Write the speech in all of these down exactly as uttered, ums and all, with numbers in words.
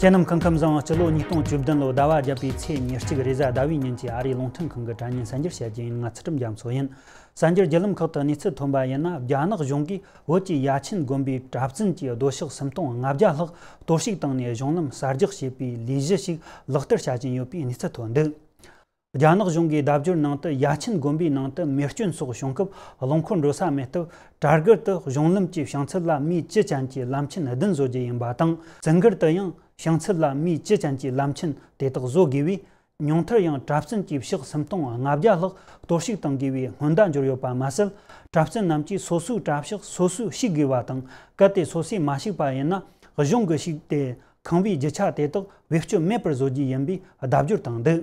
ཁྱེད་རྣམས་སྐུ་ཁམས་བཟང་། སྤྱི་ལོ་ཉིས་སྟོང་བཅུ་བདུན་ལོ་ཟླ་བ་བརྒྱད་པའི་ཚེས་ཉེར་གཅིག་རེས་གཟའ་ཟླ་བའི་ཉིན་གྱི་ཨ་རིའི་རླུང་འཕྲིན་ཁང་གི་དྲ་བརྙན་གསར་འགྱུར་བཤད་རྒྱུ་ཡིན། ང་ཚུལ་ཁྲིམས་རྒྱ་མཚོ་ཡིན། གསར་འགྱུར་བརྒྱུད་ལམ་ཁག་ཏུ་གནས་ཚུལ་ཐོན་པ་ཡིན་ན། རྒྱ་ནག་གཞུང་གིས་བོད་ཀྱི་ཡ་ཆེན་དགོན་པའི་གྲྭ་བཙུན་གྱི་སྡོད་ཤག་སུམ་སྟོང་ལྔ་བརྒྱ་ལྷག་གཏོར་བཤིག་བཏང་ནས་གཞུང་ལམ་གསར་རྒྱག་བྱེད་པའི་ལས་གཞི་ཞིག་ལག་བསྟར་བྱ་བཞིན་ཡོད་པའི་གནས་ཚུལ་ཐོན་འདུག་རྒྱ་ནག་གཞུང་གིས་ཟླ་བརྒྱད་ནང་དུ་ཡ་ཆེན་དགོན་པའི་ནང་དུ་མེ་སྐྱོན་སོགས་བྱུང་སྐབས་རླངས་འཁོར་འགྲོ་ས་མེད་སྟབས། གྲྭ་སྒར་དུ་གཞུང་ལམ་གྱི་བྱང་ཚད་ལ་མིའི་བཅུ་ཅན་གྱི་ལམ་ཆེན་བདུན་བཟོ་རྒྱུ་ཡིན་པ་དང་། བཙུན་སྒར་དུ་ཡང་བྱང་ཚད་ལ་མིའི་བཅུ་ཅན་གྱི་ལམ་ཆེན་དེ་དག་བཟོ་དགོས་པས། ཉུང་མཐར་ཡང་གྲྭ་བཙུན་གྱི་ཕྱག་སུམ་སྟོང་ལྔ་བརྒྱ་ལྷག་གཏོར་བཤིག་གཏང་དགོས་པའི་སྔོན་བརྡ་འབྱོར་ཡོད་པ་མ་ཟད། གྲྭ་བཙུན་རྣམས་ཀྱིས་སོ་སོའི་གྲྭ་ཕྱག་སོ་སོས་བཤིག་དགོས་པ་དང་། གལ་ཏེ་སོ་སོས་མ་བཤིག་པ་ཡིན་ན། གཞུང་གིས་བཤིག་སྟེ་ཁང་པའི་རྒྱུ་ཆ་དེ་དག་བེད་སྤྱོད་མེད་པར་བཟོ་རྒྱུ་ཡིན་པའི་བརྡ་སྦྱོར་བཏང་འདུག་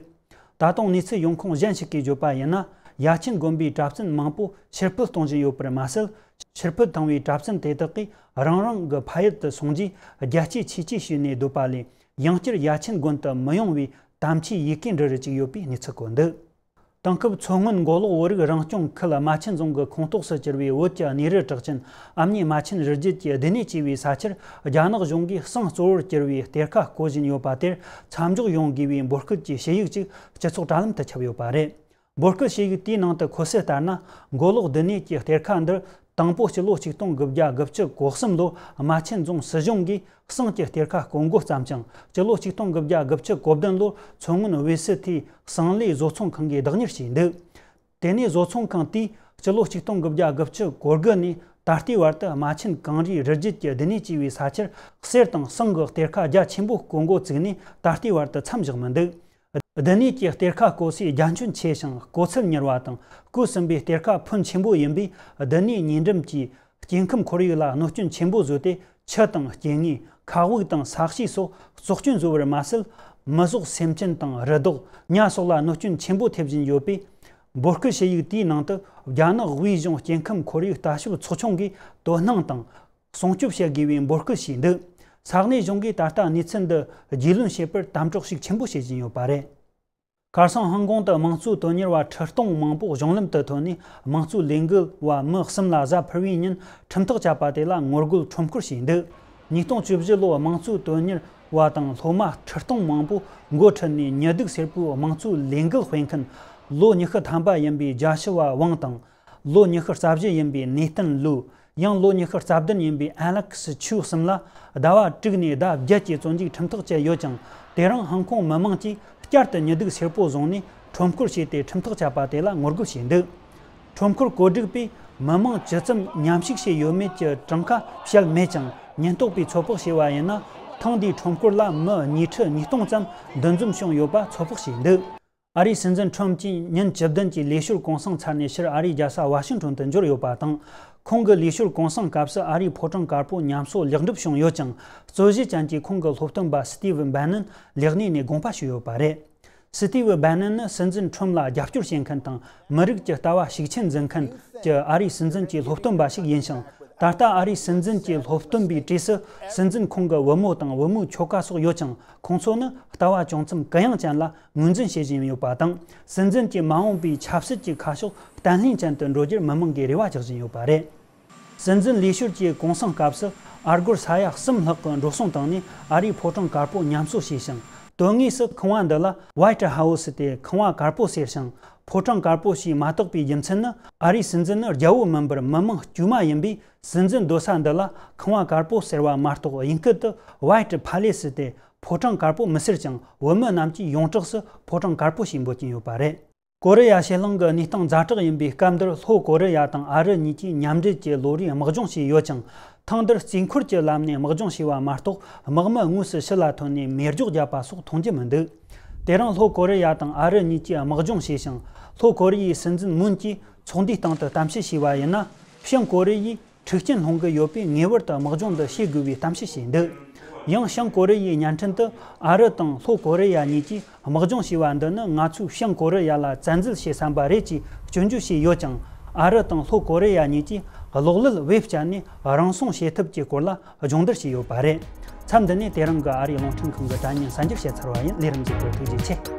ད་དུང་གནས་ཚུལ་ཡོང་ཁུངས་གཞན་ཞིག་གིས་བརྗོད་པ་ཡིན་ན། ཡ་ཆེན་དགོན་པའི་གྲྭ་བཙུན་མང་པོ་ཕྱིར་ཕུད་གཏོང་བཞིན་ཡོད་པར་མ་ཟད། ཕྱིར་ཕུད་བཏང་བའི་གྲྭ་བཙུན་དེ་དག་གིས་རང་རང་གི་ཕ་ཡུལ་དུ་སོང་རྗེས་རྒྱལ་གཅེས་ཆོས་གཅེས་བྱས་ནས་སྡོད་པ་ལས། ཡང་བསྐྱར་ཡ་ཆེན་དགོན་དུ་མི་ཡོང་བའི་དམ་ཆོས་ཡི་གེ་འབྲི་རུ་བཅུག་ཡོད་པའི་གནས་ཚུལ་བཀོད་འདུག་དེང་སྐབས་མཚོ་སྔོན་མགོ་ལོག་བོད་རིགས་རང་སྐྱོང་ཁུལ་རྨ་ཆེན་རྫོང་གི་ཁོངས་གཏོགས་སུ་གྱུར་བའི་བོད་ཀྱི་གནས་རི་གྲགས་ཅན་ཨ་མྱེས་རྨ་ཆེན་རི་རྒྱུད་ཀྱི་སྡེ་སྣོད་ཅེས་པའི་ས་ཆར། རྒྱ་ནག་གཞུང་གིས་ཟངས་གཙོ་བོར་གྱུར་བའི་གཏེར་ཁ་བརྐོ་བཞིན་ཡོད་པ་དེར་མཚམས་འཇོག་ཡོང་དགོས་པའི་འབོད་སྐུལ་གྱི་ཞུ་ཡིག་ཅིག་སྤྱི་ཚོགས་དྲ་ལམ་དུ་ཁྱབ་ཡོད་པ་རེད། འབོད་སྐུལ་ཞུ་ཡིག་དེའི་ནང་དུ་འཁོད་གསལ་ལྟར་ན། མགོ་ལོག་སྡེ་སྣོད་ཀྱི་གཏེར་ཁ་འདིར། དང་པོ་སྤྱི་ལོ་ཆིག་སྟོང་དགུ་བརྒྱ་དགུ་བཅུ་གོ་གསུམ་ལོར་རྨ་ཆེན་རྫོང་སྲིད་གཞུང་གིས་ཟངས་ཀྱི་གཏེར་ཁ་བརྐོ་འགོ་བརྩམས་ཤིང་། སྤྱི་ལོ་ཆིག་སྟོང་དགུ་བརྒྱ་དགུ་བཅུ་གོ་བདུན་ལོར་མཚོ་སྔོན་བེ་སི་ཐིའི་ཟངས་ལས་བཟོ་ཚོང་ཁང་གིས་བདག་གཉེར་བྱས་འདུག་དེ་ནས་བཟོ་ཚོང་ཁང་དེས་སྤྱི་ལོ་ཆིག་སྟོང་དགུ་བརྒྱ་དགུ་བཅུ་གོ་དགུ་ནས་ད་ལྟའི་བར་དུ་རྨ་ཆེན་གངས་རིའི་རི་རྒྱུད་ཀྱི་སྡེ་སྣོད་ཅེས་པའི་ས་ཆར་གསེར་དང་ཟངས་ཀྱི་གཏེར་ཁ་རྒྱ་ཆེན་པོ་བརྐོ་འགོ་བཙུགས་ནས་ད་ལྟའི་བར་དུ་མཚམས་བཞག་མི་འདུག་སྡེ་སྣོད་ཀྱི་གཏེར་ཁ་བརྐོ་སའི་རྒྱ་ཁྱོན་ཆེ་ཞིང་བརྐོ་ཚད་མྱུར་བ་དང་། བརྐོས་ཟིན་པའི་གཏེར་ཁ་ཕོན་ཆེན་པོ་ཡིན་པས། སྡེ་སྣོད་ཉེ་འགྲམ་གྱི་སྐྱེ་ཁམས་ཁོར་ཡུག་ལ་གནོད་སྐྱོན་ཆེན་པོ་བཟོས་ཏེ། ཆུ་དང་སྐྱེ་དངོས། མཁའ་དབུགས་དང་ས་གཤིས་སོགས་བཙོག་སྐྱོན་བཟོ་བར་མ་ཟད། མི་ཟོག་སེམས་ཅན་དང་། རི་དྭགས། ཉ་སོགས་ལ་གནོད་སྐྱོན་ཆེན་པོ་ཐེབས་བཞིན་ཡོད་པས། འབོད་སྐུལ་ཞུ་ཡིག་དེའི་ནང་དུ། རྒྱ་ནག་དབུས་གཞུང་སྐྱེ་ཁམས་ཁོར་ཡུག་ལྟ་ཞིབ་ཚོགས་ཆུང་གིས་དོ་སྣང་དང་། སྲུང་སྐྱོབ་བྱེད་དགོས་པའི་འབོད་སྐུལ་བྱས་འདུག་ས་གནས་གཞུང་གིས་ད་ལྟ་གནས་ཚུལ་འདི་རྒྱུས་ལོན་བྱེད་པར་དམ་དྲག་ཤུགས་ཆེན་པོ་བྱེད་བཞིན་ཡོད་པ་རེད། ཁ་སང་ཧོང་ཀོང་དུ་དམངས་གཙོའི་དོན་གཉེར་བ་ཁྲི་སྟོང་མང་པོ་གཞུང་ལམ་དུ་ཐོན་ནས། དམངས་གཙོའི་ལས་འགུལ་བ་མི་གསུམ་ལ་གཟའ་ཕུར་བུའི་ཉིན་ཁྲིམས་ཐག་བཅད་པ་དེ་ལ་ངོ་རྒོལ་ཁྲོམ་སྐོར་བྱས་འདུག་ཉིས་སྟོང་བཅུ་བཞི་ལོའི་དམངས་གཙོའི་དོན་གཉེར་བ་དང་སློབ་མ་ཁྲི་སྟོང་མང་པོ་འགོ་ཁྲིད་ནས། ཉི་གདུགས་སེར་པོའི་དམངས་གཙོའི་ལས་འགུལ་སྤེལ་མཁན་ལོ་ཉི་ཤུ་ཐམ་པ་ཡིན་པའི་ཇཱ་ཤི་ཝ་ཝང་དང་། ལོ་ཉི་ཤུ་རྩ་བཞི་ཡིན་པའི་ནེ་ཐན་ལུའུ། ཡང་ལོ་ཉི་ཤུ་རྩ་བདུན་ཡིན་པའི་ཨ་ལེག་སི་ཆུའུ་གསུམ་ལ་ཟླ་བ་དྲུག་ནས་ཟླ་བརྒྱད་ཀྱི་བཙོན་འཇུག་ཁྲིམས་ཐག་བཅད་ཡོད་ཀྱང་། དེ་རིང་ཧོང་ཀོང་མི་མང་གིས་བསྐྱར་དུ་ཉི་གདུགས་སེར་པོ་བཟུང་ནས་ཁྲོམ་སྐོར་བྱས་ཏེ་ཁྲིམས་ཐག་བཅད་པ་དེ་ལ་ངོ་རྒོལ་བྱས་འདུག་ཁྲོམ་སྐོར་གོ་སྒྲིག་པས་མི་མང་ཇི་ཙམ་མཉམ་ཞུགས་བྱས་ཡོད་མེད་ཀྱི་གྲངས་ཀ་བཤད་མེད་ཀྱང་། ཉེན་རྟོག་པས་ཚོད་དཔག་བྱས་པ་ཡིན་ན། ཐེངས་འདིའི་ཁྲོམ་སྐོར་ལ་མི་ཉིས་ཁྲི་ཉིས་སྟོང་ཙམ་འདུ་འཛོམས་བྱུང་ཡོད་པ་ཚོད་དཔག་བྱས་འདུག་ཨ་རིའི་སྲིད་འཛིན་ཁྲོམ་གྱིས་ཉིན་བཅུ་བདུན་གྱི་ལས་ཞོར་གུང་སེང་ཚར་ནས་ཕྱིར་ཨ་རིའི་རྒྱལ་ས་ཝ་ཤིང་ཊོན་དུ་འབྱོར་ཡོད་པ་དང་། ཁོང་གི་ལས་ཞོར་གུང་སེང་སྐབས་སུ་ཨ་རིའི་ཕོ་བྲང་དཀར་པོ་ཉམས་གསོ་ལེགས་འགྲུབ་བྱུང་ཡོད་ཅིང་། རྩོད་གཞི་ཅན་གྱི་ཁོང་གི་སློབ་སྟོན་པ་སི་ཏི་ཝི་བྷེ་ནན་ལས་གནས་ནས་དགོངས་པ་ཞུས་ཡོད་པ་རེད། སི་ཏི་ཝི་བྷེ་ནན་ནི་སྲིད་འཛིན་ཁྲོམ་ལ་རྒྱབ་སྐྱོར་བྱེད་མཁན་དང་། མི་རིགས་ཀྱི་ལྟ་བ་ཤུགས་ཆེན་འཛིན་མཁན་གྱི་ཨ་རིའི་སྲིད་འཛིན་གྱི་སློབ་སྟོན་པ་ཞིག་ཡིན་ཞིང་། ད་ལྟ་ཨ་རིའི་སྲིད་འཛིན་གྱི་སློབ་སྟོན་པའི་གྲས་སུ་སྲིད་འཛིན་ཁོང་གི་བུ་མོ་དང་བུ་མོའི་ཁྱོ་ག་སོགས་ཡོད་ཅིང་། ཁོང་ཚོ་ནི་ལྟ་བ་ཅུང་ཙམ་གུ་ཡངས་ཅན་ལ་ངོས་འཛིན་བྱེད་བཞིན་ཡོད་པ་དང་། སྲིད་འཛིན་གྱི་མ་འོངས་པའི་ཆབ་སྲིད་ཀྱི་ཁ་ཕྱོགས་བརྟན་ལྷིང་ཅན་དུ་འགྲོ་རྒྱུར་མི་མང་གིས་རེ་བ་རྒྱག་བཞིན་ཡོད་པ་རེད། སྲིད་འཛིན་ལས་ཞོར་གྱི་གུང་སེང་སྐབས་སུ་ཨ་སྒོར་ས་ཡ་གསུམ་ལྷག་གི་འགྲོ་སོང་བཏང་ནས་ཨ་རིའི་ཕོ་བྲང་དཀར་པོ་ཉམས་གསོ་བྱས་ཤིང་། དོན་དངོས་སུ་ཁང་བ་འདི་ལ་White House སྟེ་ཁང་བ་དཀར་པོ་ཟེར་ཞིང་། ཕོ་བྲང་དཀར་པོ་ཞེས་མ་བཏགས་པའི་རྒྱུ་མཚན་ནི། ཨ་རིའི་སྲིད་འཛིན་ནི་རྒྱལ་པོ་མིན་པར་མི་དམངས་དཀྱུས་མ་ཡིན་པས། སྲིད་འཛིན་སྡོད་ས་འདི་ལ་ཁང་བ་དཀར་པོ་ཟེར་བ་མ་གཏོགས། དབྱིན་སྐད་དུ་White Palace སྟེ་ཕོ་བྲང་དཀར་པོ་མི་ཟེར་ཅིང་། བོད་མི་རྣམས་ཀྱིས་ཡོངས་གྲགས་སུ་ཕོ་བྲང་དཀར་པོ་ཞེས་འབོད་ཀྱིན་ཡོད་པ་རེད། ཀོ་རི་ཡ་ཕྱེད་གླིང་གི་གནས་སྟངས་ཛ་དྲག་ཡིན་པའི་སྐབས་འདིར། ལྷོ་ཀོ་རི་ཡ་དང་ཨ་རི་གཉིས་ཀྱིས་མཉམ་འབྲེལ་གྱི་ལོ་རེའི་དམག་སྦྱོང་བྱས་ཡོད་ཅིང་། ཐེངས་འདིར་རྩིས་འཁོར་གྱི་ལམ་ནས་དམག་སྦྱོང་བྱས་པ་མ་གཏོགས། དམག་མི་དངོས་སུ་ཕྱི་ལ་ཐོན་ནས་མེ་སྒྱོགས་བརྒྱབ་པ་སོགས་མཐོང་རྒྱུ་མི་འདུག་དེ་རིང་ལྷོ་ཀོ་རི་ཡ་དང་ཨ་རི་གཉིས་ཀྱིས་དམག་སྦྱོང་བྱས་ཤིང་། ལྷོ་ཀོ་རི་ཡའི་སྲིད་འཛིན་མུན་གྱིས་ཚོགས་འདུའི་སྟེང་དུ་གཏམ་བཤད་བྱས་པ་ཡིན་ན། བྱང་ཀོ་རི་ཡས་འཁྲུག་རྐྱེན་སློང་གི་ཡོད་པས། ངེས་པར་དུ་དམག་སྦྱོང་འདི་བྱེད་དགོས་པའི་གཏམ་བཤད་བྱས་འདུག་ཡང་བྱང་ཀོ་རི་ཡའི་བརྙན་འཕྲིན་དུ། ཨ་རི་དང་ལྷོ་ཀོ་རི་ཡ་གཉིས་ཀྱིས་དམག་སྦྱོང་བྱས་པ་འདི་ནི་ང་ཚོས་བྱང་ཀོ་རི་ཡ་ལ་བཙན་འཛུལ་བྱེད་བསམ་པ་རེད་ཅེས་སྐྱོན་བརྗོད་བྱས་ཡོད་ཀྱང་། ཨ་རི་དང་ལྷོ་ཀོ་རི་ཡ་གཉིས་ཀྱིས་གློག་ཀླད་བེད་སྤྱད་ནས་རང་སྲུང་བྱེད་ཐབས་ཀྱི་སྐོར་ལ་སྦྱོང་བརྡར་བྱས་ཡོད་པ་རེད། མཚམས་འདི་ནས་དེ་རིང་གི་ཨ་རིའི་རླུང་འཕྲིན་ཁང་གི་དྲ་བརྙན་གསར་འགྱུར་བཤད་ཚར་བ་ཡིན། ལས་རིམ་གཟིགས་པར་ཐུགས་རྗེ་ཆེ།